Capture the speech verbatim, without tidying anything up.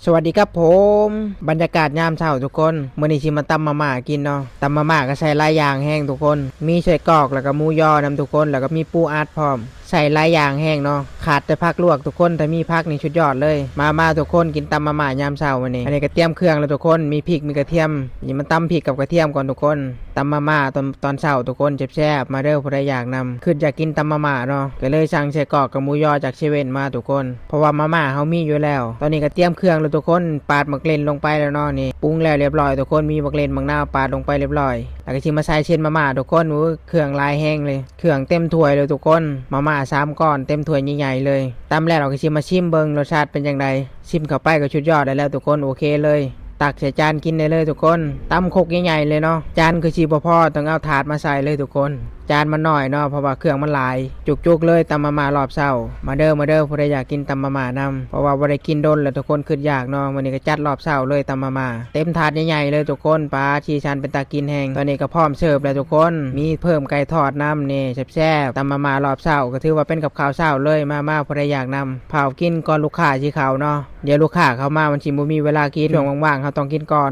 สวัสดีครับผม บรรยากาศยามเช้าทุกคน มื้อนี้สิมาตำมาม่ากินเนาะ ตำมาม่าก็ใส่หลายอย่างแฮงทุกคน มีไส้กรอก แล้วก็หมูยอนำทุกคน แล้วก็มีปูอัดพร้อม ใส่หลายอย่างแฮงเนาะ ขาดแต่ผักลวกทุกคน ถ้ามีผักนี่สุดยอดเลย มามาทุกคน กินตำมาม่ายามเช้ามื้อนี้ อันนี้ก็เตรียมเครื่องแล้วทุกคน มีพริก มีกระเทียม นี่มาตำพริกกับกระเทียมก่อนทุกคน ตำมาม่าตอน ตอนเช้าทุกคน แซ่บๆ มาเด้อ ผู้ใดอยากนำ คืออยากกินตำมาม่าเนาะ ก็เลยสั่งไส้กรอกกับหมูยอจากเซเว่นมาทุกคน เพราะว่ามาม่าเฮามีอยู่แล้ว ตอนนี้ก็เตรียมเครื่องแล้วทุกคน ปาดหมากเล่นลงไปแล้วเนาะ นี่ ปรุงแล้วเรียบร้อยทุกคน มีหมากเล่น หมากนาวปาดลงไปเรียบร้อย แล้วก็สิมาใส่เส้นมาม่าทุกคน โอ้ย เครื่องหลายแฮงเลย เครื่องเต็มถ้วยเลยทุกคน มาม่าสามก้อน เต็มถ้วยใหญ่ๆเลย ตำแล้วเราก็สิมาชิมเบิ่งรสชาติเป็นจั่งใด ชิมเข้าไปก็สุดยอดแล้วทุกคน โอเคเลย ตักใส่จานกินได้เลยทุกคน ตำครกใหญ่ๆเลยเนาะ จานคือสิบ่พอ ต้องเอาถาดมาใส่เลยทุกคน จานมันน้อยเนาะ เพราะว่าเครื่องมันหลาย จุกๆเลย ตำมาม่ารอบเช้า มาเด้อ มาเด้อ ผู้ใดอยากกินตำมาม่านำ เพราะว่าบ่ได้กินโดนแล้วทุกคน คิดอยากเนาะ มื้อนี้ก็จัดรอบเช้าเลย ตำมาม่า เต็มถาดใหญ่ๆเลยทุกคน ปาด สีสันเป็นตากินแฮง ตอนนี้ก็พร้อมเสิร์ฟแล้วทุกคน มีเพิ่มไก่ทอดนำนี่ แซ่บๆ ตำมาม่ารอบเช้าก็ถือว่าเป็นกับข้าวเช้าเลย มามา ผู้ใดอยากนำ เผากินก่อนลูกค้าสิเข้าเนาะ เดี๋ยวลูกค้าเข้ามามันสิบ่มีเวลากิน ช่วงว่างๆ เฮาต้องกินก่อน